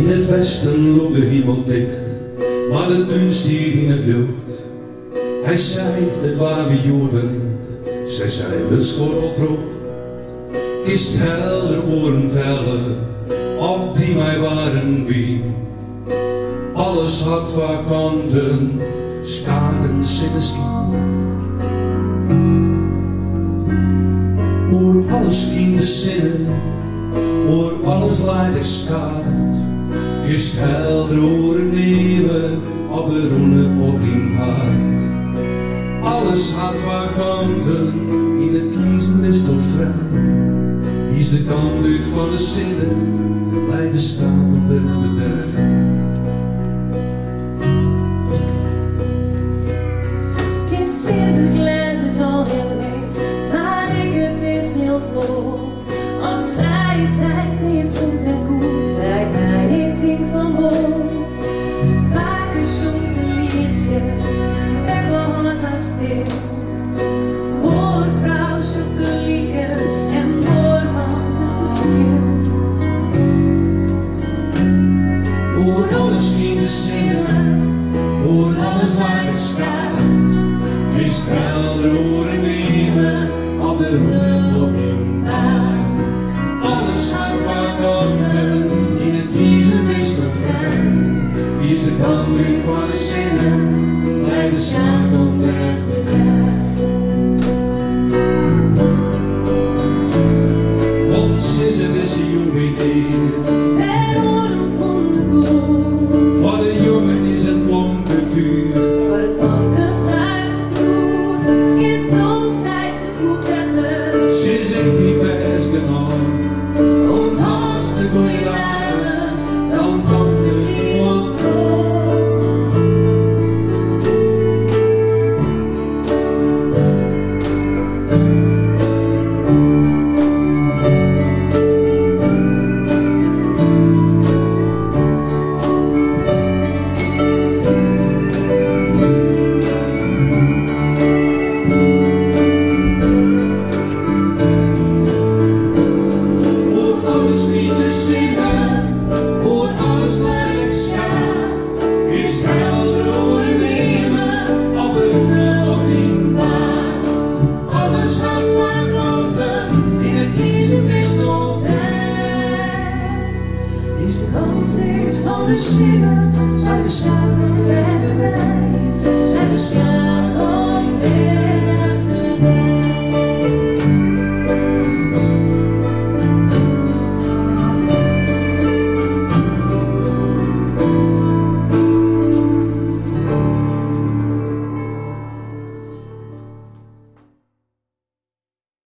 Yn it westen lûkt de himel ticht, mar de tún stiet yn it ljocht. Hy seit, it waar wie hjoed wer neat, sy sei, it skuort al troch. Kinst helder oeren telle, of dy mei waar en wyn. Alles hat twa kanten, skaad en sinneskyn. Oer alles skynt de sinne, oer alles leit ek skaad. Kinst helder oeren neame, of de rûne op dyn paad. Alles hat twa kanten, yn it kiezen bisto frij. Kies de kant út fan de sinne, leit de skaad efter dy. Kinst sizze, it glês is al heal leech, mar ek it is heal fol. As sy seit, nee it komt net goed, seit hy, ik tink fan wol. Pake sjongt in lietsje, beppe hâldt har stil. Buorfrou sjocht gelikens en buorman it ferskil. Oer alles skynt de sinne, oer alles leit de skaad. Kinst helder oeren neame, of de rûne op dyn paad. Alles hat twa kanten, yn it kiezen bisto frij. Kies de kant út fan de sinne, leit de skaad efter dy. Want sizze dizze jûn wie neat. Wer oaren fûnen it goed. Foar de jonge is it plompetúch. Foar it famke 50 krûd. Kind, do seist it koe better. Sis ik wie bêst genôch. Unthâldst de goeie dagen, dan komst de hiel troch. Oer alles skynt de sinne, oer alles leit ek skaad. Kinst helder oeren neame, of de rûne op dyn paad. Alles hat twa kanten, yn it kiezen bisto frij. Kies de kant út fan de sinne, leit de skaad efter dy.